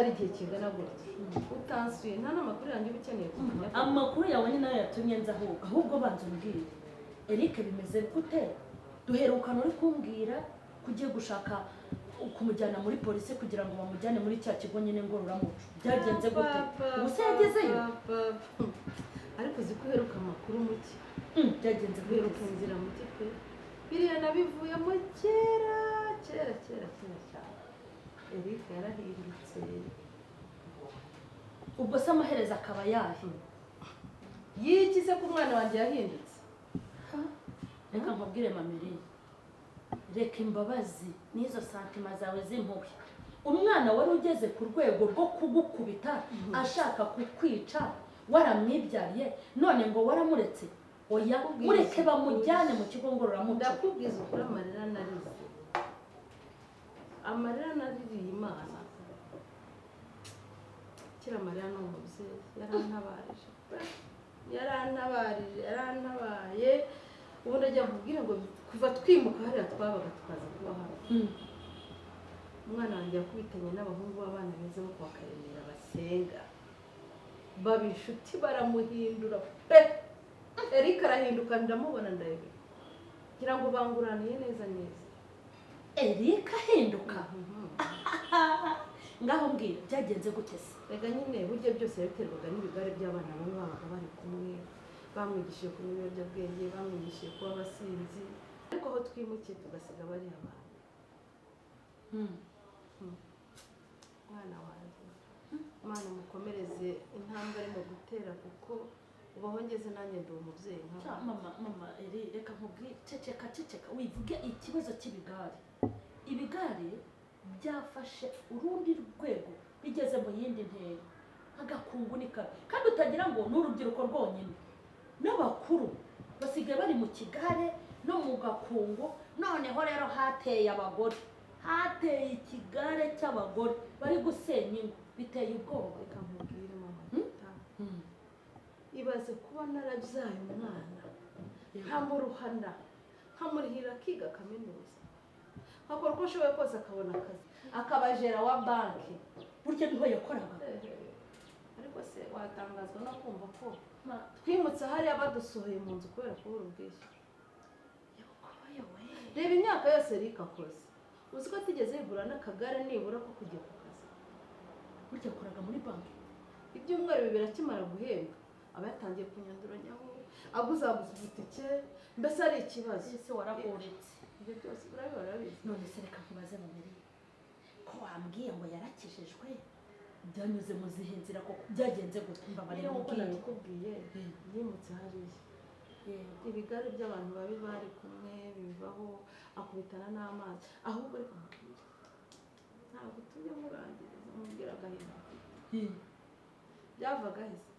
Kumara igihe kingana gutya utansuye, nta n'amakuru yanjye uba ukeneye kumenya? Amakuru yawe ni nayo yatumye nza. Ahubwo banza umbwire, Eric bimeze gute? Duherukana uri kumbwira ko ugiye gushaka kumujyana muri polisi kugira ngo bamujyane muri cya kigo nyine ngororamuco. Byagenze gute? Ubu se yagezeyo? Ariko uzi ko uheruka amakuru muke? Byagenze gute? Uheruka inzira muke pe. Biriya nabivuyemo kera kera kera kera cyane. Eric yarahindutse. Ubwo se amaherezo akaba yahe? Yigize ko umwana wanjye yahindutse. Reka nkubwire, mameri, reka imbabazi n'izo sentiments zawe z'impuhwe. Umwana wari ugeze ku rwego rwo kugukubita ashaka kukwica, waramwibyariye, none ngo waramuretse? Oya, mureke bamujyane mu kigo ngororamuco. Ndakubwiza ukuri, amarira narize, amarira naririye Imana, kira Mariya ni umubyeyi, yarantabarije pe, yarantabarije, yarantabaye. Ubu ndagira nkubwire ngo kuva twimuka hariya twabaga tukaza kuba hano, umwana wanjye yakubitanye n'abahungu b'abana beza bo kwa Karemera basenga, baba inshuti, baramuhindura pe. Eric arahinduka, ndamubona, ndayobera, ngira ngo banguraniye neza neza. Eric ahinduka? Ngaho mbwira, byagenze gute se? Rega nyine burya byose yabiterwaga n'ibigare by'abana bamwe babaga bari kumwe, bamwigishije kunywa ibiyobyabwenge, bamwigishije kuba abasinzi. Ariko aho twimukiye tugasiga bariya bantu, umwana wanjye, Imana mukomereze intambwe arimo gutera, kuko ubu aho ngeze nanjye ndi umubyeyi nk'abandi. Mama, mama Eri, reka nkubwire, ceceka, ceceka, wivuge ikibazo cy'ibigare. Ibigare byafashe urundi rwego, bigeze mu yindi ntera. Agakungu ni kabi, kandi utagira ngo ni urubyiruko rwonyine, n'abakuru basigaye bari mu kigare no mu gakungu. Noneho rero hateye abagore, hateye ikigare cy'abagore bari gusenya ingo, biteye ubwoba. Reka nkubwire, mama Tita, ibaze kuba narabyaye umwana, nkamuruhana, nkamurihira akiga kaminuza, nkakora uko nshoboye kose akabona akazi, akaba gérant wa banki. Burya niho yakoraga? Ariko se watangazwa no kumva ko twimutse hariya badusohoye mu nzu kubera kubura ubwishyu? Reba imyaka yose Eric akoze, uzi ko atigeze yigura n'akagare nibura ko kujya ku kazi? Burya yakoraga muri banki? Ibyumweru 2 akimara guhembwa aba yatangiye kunyanduranyaho, aguzaguza udutike, mbese ari ikibazo. Ese warahoretse? Ibyo byose urabibona, urabizi. None se reka nkubaze, mubiri, ko wambwiye ngo yarakijijwe, byanyuze mu zihe nzira koko? Byagenze gute? Mbabarira. Nyine nk'uko Umbwire. nabikubwiye, yimutse hariya, ibigare by'abantu babi bari kumwe bivaho, akubitana n'amazi. Ahubwo reka nkubwire, ntabwo tujya murangiriza mubwira agahinda mfite. Byavaga hese?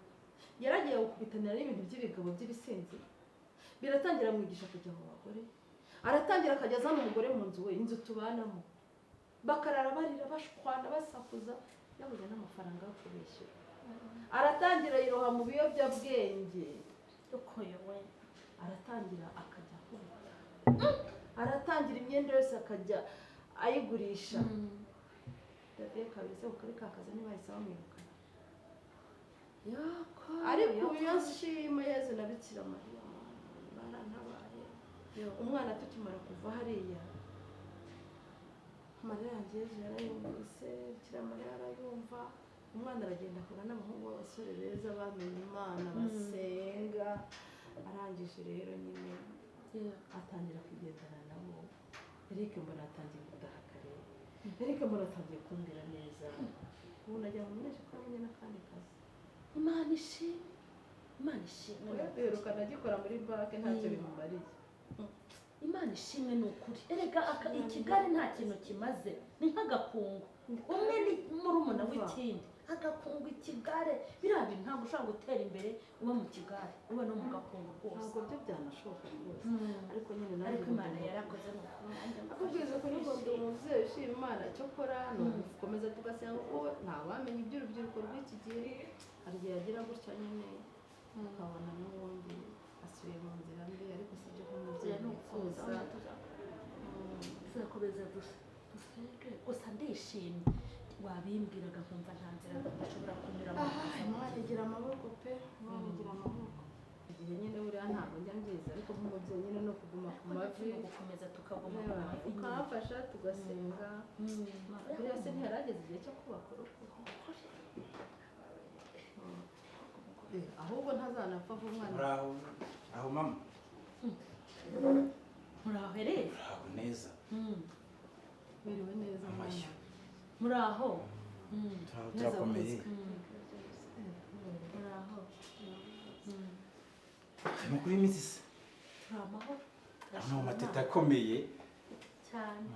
Yaragiye gukubitanira n'ibintu by'ibigabo by'ibisinzi, biratangira amwigisha kujya mu bagore, aratangira akajya azana umugore mu nzu we, inzu tubanamo, bakarara barira, bashwana, basakuza, yabuze n'amafaranga yo kubishyura. Aratangira yiroha mu biyobyabwenge. Yokoyowe! Aratangira akajya akubita, aratangira imyenda yose akajya ayigurisha. Yateye kabiri se kuri ka kazi ntibahise bamwirukana. Ariko ubu iyo nshima Yezu na Bikira Mariya barantabaye. Umwana tukimara kuva hariya, amarira yanjye Yezu yarayumvise, Bikira Mariya arayumva. Umwana aragenda ahura n'abahungu b'abasore beza bamenye Imana, basenga. Arangije rero nyine atangira kugendana nabo. Eric mbona atangiye gutaha kare, Eric mbona atangiye kumbwira neza. Ubu nagira ngo umenyeshe ko yabonye n'akandi kazi. Imana ishimwe, Imana ishimwe. Duherukana agikora muri banki, ntacyo bimumariye. Imana ishimwe, ni ukuri. Erega ikigare nta kintu kimaze, ni nk'agakungu, umwe ni murumuna w'ikindi, agakungu, ikigare, biriya bintu ntabwo ushobora gutera imbere uba mu kigare, uba no mu gakungu rwose. Ntabwo byo byanashoboka rwose, ariko nyine nanjye Ariko Imana yarakoze, ni ukuri, nanjye Akubwiza ukuri ngo ndi umubyeyi ushima Imana. Cyokora ni ugukomeza tugasenga, kuko ntawamenya iby'urubyiruko rw'iki gihe. Hari igihe yagira gutya nyine ukabona n'ubundi asubiye mu nzira mbi, ariko si byo nk'umubyeyi wifuza. Tuzakomeza dusenge. Gusa ndishimye. Wabimbwiraga nkumva nta nzira ashobora kunyuramo. Ah, Imana igira amaboko pe, Imana igira amaboko. Igihe nyine buriya ntabwo njya mbyiza, ariko nk'umubyeyi nyine no kuguma ku mavi. Gukomeza tukaguma ku mavi nyine. Ukamfasha tugasenga. Buriya se ntiharageze igihe cyo kubaka urugo? Ahubwo ntazanapfa vuba umwana. Muraho aho mama. Muraho rero. Muraho neza. Biriwe neza mama. Amashyo. Muraho. Turaho, turakomeye. Muraho. Amakuru y'iminsi se? Turi amahoro. Hano amateta akomeye. Cyane.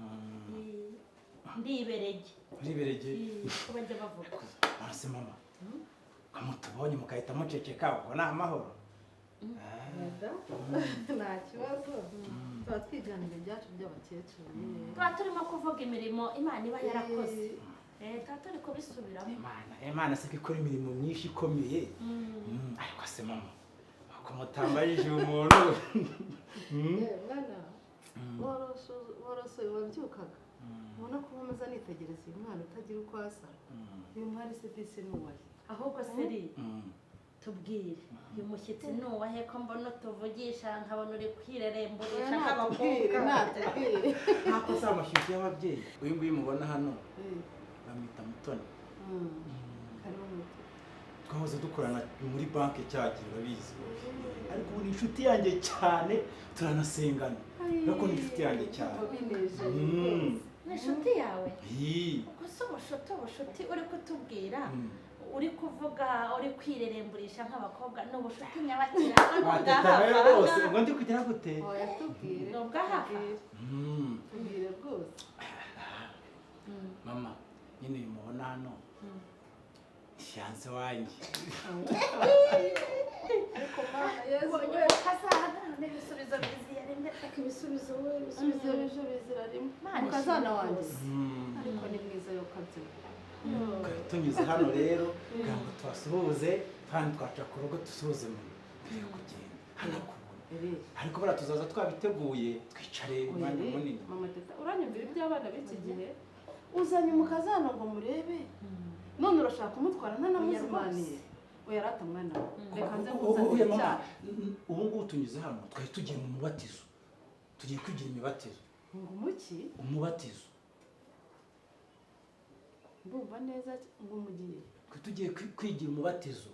Ndiberege. Uriberege. Ko bajya bavuga. None mama, ko mutubonye mugahita muceceka, ubwo ni amahoro? Wenda nta kibazo, tuba twiganira ibyacu by'abakecuru nyine. Tuba turimo kuvuga imirimo Imana iba yarakoze. Tuba turi kubisubiramo. Imana se ko ikora imirimo myinshi ikomeye. Ariko se mama, ko mutambajije umuntu? Mwana worosoye wabyukaga ubona ko nkomeza nitegereza uyu mwana utagira uko asa, uyu mwari se disi ni uwahe? Ahubwo seri, tubwire, uyu mushyitsi ni uwahe, ko mbona utuvugisha nkabona uri kwireremburisha Natubwire. nk'abakobwa? Natubwire. Ntako si amashyushyu y'ababyeyi. Uyu nguyu mubona hano bamwita Mutoni. Karibu muto. Twahoze dukorana muri banki cyagihe, urabizi, ariko ubu ni inshuti yanjye cyane, turanasengana, ariko ni inshuti yanjye cyane. Binejeje rwose. Ni inshuti yawe? Hi. Ubwo si ubushuti uri kutubwira? Mm. Uri kuvuga uri kwireremburisha nk'abakobwa, ni ubushuti nyabakira? Wateta nawe rwose ngo ndi kugira gute? Oya, tubwire. Ni ubwahafa. Tubwire. Tubwire rwose. Mama, nyine uyu mubona hano ni fiancé wanjye. Ariko Mana Yesu Ubonye we! umukazana n'ibisubizo biziye rimwe. Ariko ibisubizo we, ibisubizo bije bizira rimwe. Imana Mukazana ishimwe wanjye. rwose. Ariko ni mwiza yo kabyina. Tunyuze hano rero kugira ngo tubasuhuze, kandi twaca ku rugo dusuhuze mu mbere yo kugenda hano kubona. Ariko buriya tuzaza twabiteguye, twicare umwanya munini. Mama Teta, uranyumvira iby'abana b'iki gihe? Uzanye umukazana ngo murebe, none urashaka kumutwara ntanamuzimaniye. Oya rata mwana we, reka nze nkuzanire Oya, mama, icyayi. Ubu ngubu tunyuze hano, twari tugiye mu mubatizo, tugiye kwigira imibatizo. Ngo umuki? Umubatizo. Ndumva neza ngo mugiye? Twari tugiye kwigira umubatizo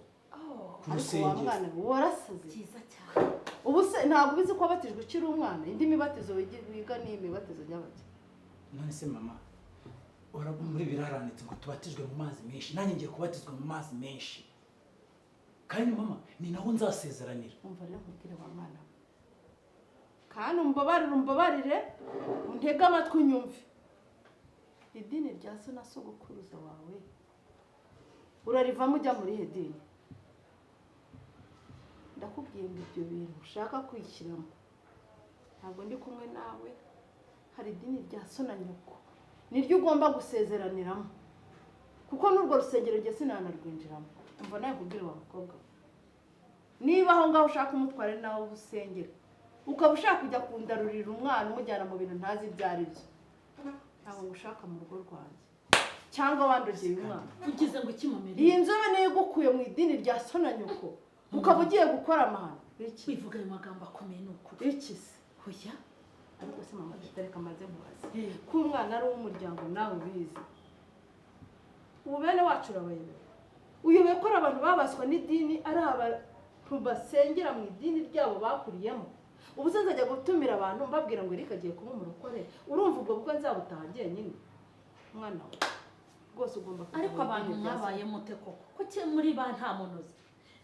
ku Ariko wa rusengero. mwana we, warasaze. Byiza cyane. Ubu se ntabwo ubizi ko wabatijwe ukiri umwana? Indi mibatizo wiga ni imibatizo nyabaki? None se mama, muri biraranditse ngo tubatizwe mu mazi menshi, nanjye ngiye kubatizwa mu mazi menshi, kandi mama ni naho nzasezeranira. Umva rero nkubwire wa mwana we, kandi umbabarire, umbabarire untege amatwi unyumve. Idini rya so na sogokuruza wawe urarivamo ujya muri ihe dini? Ndakubwiye ngo ibyo bintu ushaka kwishyiramo, ntabwo ndi kumwe nawe. Hari idini rya so na nyoko, niryo ugomba gusezeraniramo, kuko n'urwo rusengero njye sinanarwinjiramo. Umva nawe kubwira wa mukobwa we, niba aho ngaho ushaka umutware nawe usengera, ukaba ushaka kujya kundarurira umwana umujyana mu bintu ntazi ibyo ari byo, ntabwo ngushaka mu rugo rwanjye cyangwa wandogeye umwana. Ugize ngo iki, mamere? Iyi nzobe niyo igukuye mu idini rya so na nyoko, ukaba ugiye gukora amahano iki? Wivuga ayo magambo akomeye, ni ukuri. Iki se? Hoya. Ariko se mama, reka maze nkubaze, ko umwana ari uw'umuryango nawe ubizi, ubu bene wacu urabayobewe? Uyobewe ko ari abantu babaswa n'idini, ari abantu basengera mu idini ryabo bakuriyemo? Ubu se nzajya gutumira abantu mbabwira ngo Eric agiye kuba umurokore? Urumva ubwo bwo nzabutaha njyenyine? Umwana we rwose ugomba kujya Ariko mu abantu idini rya so. mwabaye mute koko? Kuki muri ba nta munozi?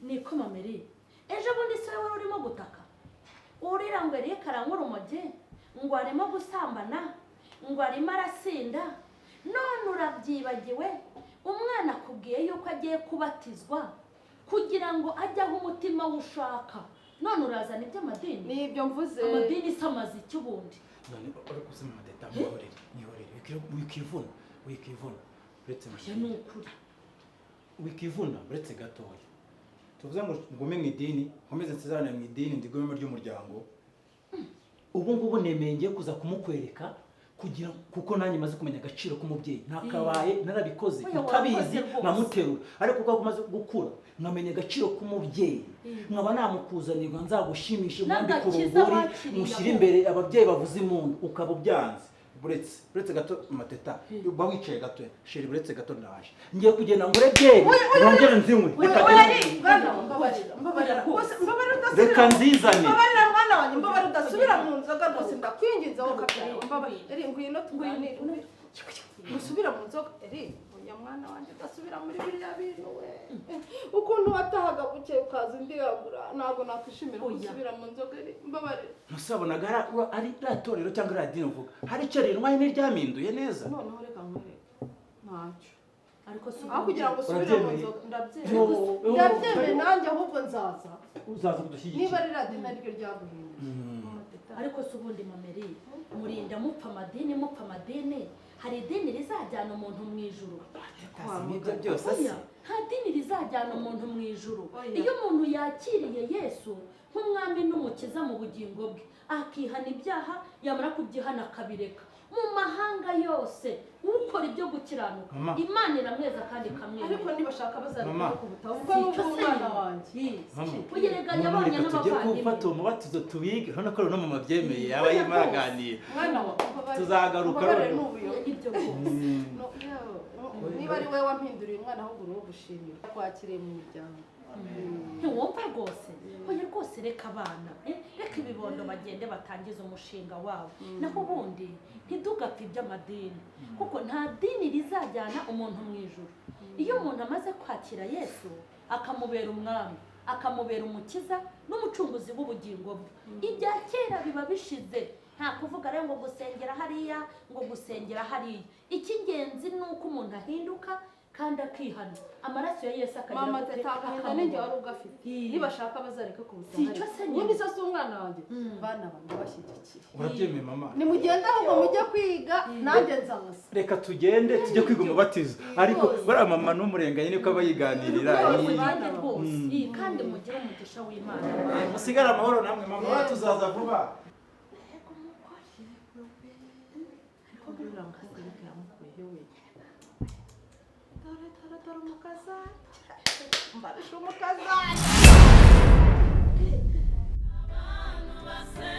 Niko mameri, ejo bundi se wari urimo gutaka urira ngo Eric aranywa urumogi, ngo arimo gusambana, ngo arimo arasinda, none urabyibagiwe. Umwana akubwiye yuko agiye kubatizwa kugira ngo ajye aho umutima we ushaka, none urazana iby'amadini. Ni ibyo mvuze. Amadini se amaze iki ubundi? None uri kuzima amateta, mwihorere, mwihorere, wikivuna, wikivuna, uretse Oya, ni ukuri. Wikivuna, uretse gatoya. Tuvuze ngo ngume mu idini, nkomeze nsezerane mu idini, ndigumemo ry'umuryango. Ubu ngubu nemeye, ngiye kuza kumukwereka. Kugira kuko nanjye maze kumenya agaciro k'umubyeyi, nakabaye narabikoze Oya, utabizi, warakoze rwose. nkamuterura, ariko kuko umaze gukura nkamenya agaciro k'umubyeyi, nkaba namukuzanirwa, nzagushimishe, mwambike N'agakiza urugori, wakiriye mushyire aho. imbere ababyeyi bavuza impundu, ukaba ubyanze. Buretse gato, mateta, uba wicaye gato, chéri, buretse gato, ndaje, ngiye kugenda ngure byeri nongere nzinywe. Reka Oya, mwana wa, mbabarira, mbabarira rwose, mbabarira udasubira. Reka nzizane. Mbabarira mwana wanjye, mbabarira udasubira mu nzoga rwose, ndakwinginze wowe kabyara, mbabarira. Eri, ngwino tuganire, usubira mu nzoga. Eri, oya mwana wanjye, udasubira muri biriya bintu we. Ukuntu watahaga bukeye ukaza undiragura, ntabwo nakwishimira ko Oya. usubira mu nzoga. Eri, mbabarira. Ntusabonaga ari ririya torero cyangwa ririya dini uvuga, hari icyo rintwaye ntiryaminduye neza. Noneho reka nkwereke, ntacyo. Ariko si Aho kugira ngo usubire mu Urabyemeye? nzoga, ndabyemeye, ndabyemeye nanjye, ahubwo nzaza. Uzaza kudushyigikira. Niba ririya dini ariryo ryaguhinduye. Ariko se ubundi mameri, murinda mupfa amadini, mupfa amadini, hari idini rizajyana umuntu mu ijuru? Si n'ibyo byose se? Oya, nta dini rizajyana umuntu mu ijuru. Oya. Iyo umuntu yakiriye Yesu nk'umwami n'umukiza mu bugingo bwe, akihana ibyaha, yamara kubyihana akabireka, mu mahanga yose ukora ibyo gukiranuka, Mama. Imana iramweza kandi ikamwemera. Ariko nibashaka bazareka Mama. kubutaho, kuko n'ubwo umwana wanjye Mama. Uyerega Mama, yabanye reka tujye n'abavandimwe. gufata uwo mubatizo tuwige. Urabona ko no mama abyemeye, yaba yarimo araganira. Mwana wa, mbabarira. Tuzagaruka Mbabarira, noneho. ni ubuyobe. Ibyo rwose. No, yewe, niba ari wowe wampinduriye umwana, ahubwo uri uwo gushimira, kwakiriye mu muryango. Ntiwumva rwose? Oya rwose, reka abana, reka ibibondo bagende batangize umushinga wabo. Naho ubundi ntidugapfe iby'amadini, kuko nta dini rizajyana umuntu mu ijuru. Iyo umuntu amaze kwakira Yesu akamubera umwami, akamubera umukiza n'umucunguzi w'ubugingo bwe, ibya kera biba bishize. Nta kuvuga rero ngo gusengera hariya, ngo gusengera hariya. Icy'ingenzi ni uko umuntu ahinduka kandi akihana, amaraso ya Yesu akagira Mama gute? teta, agahinda Akamubona. ninjye wari ugafite. Nibashaka bazareke kubutaha. Si icyo se nyine. Ubundi se si umwana wanjye? Bana banjye bashyigikiye. Urabyemeye mama? Nimugende ahubwo mujye kwiga, nanjye nzaza. Reka tugende tujye kwiga umubatizo, ariko bariya mama n'umurenganye niko aba yiganirira. Rwose Iyi- banjye rwose. Iyi, kandi mugire umugisha w'Imana. Musigare amahoro namwe mama, tuzaza vuba. Ariko buriya mukobwa ariko yamukuye we. Dore, dore, dore umukazana, mbarusha umukazana. Abantu base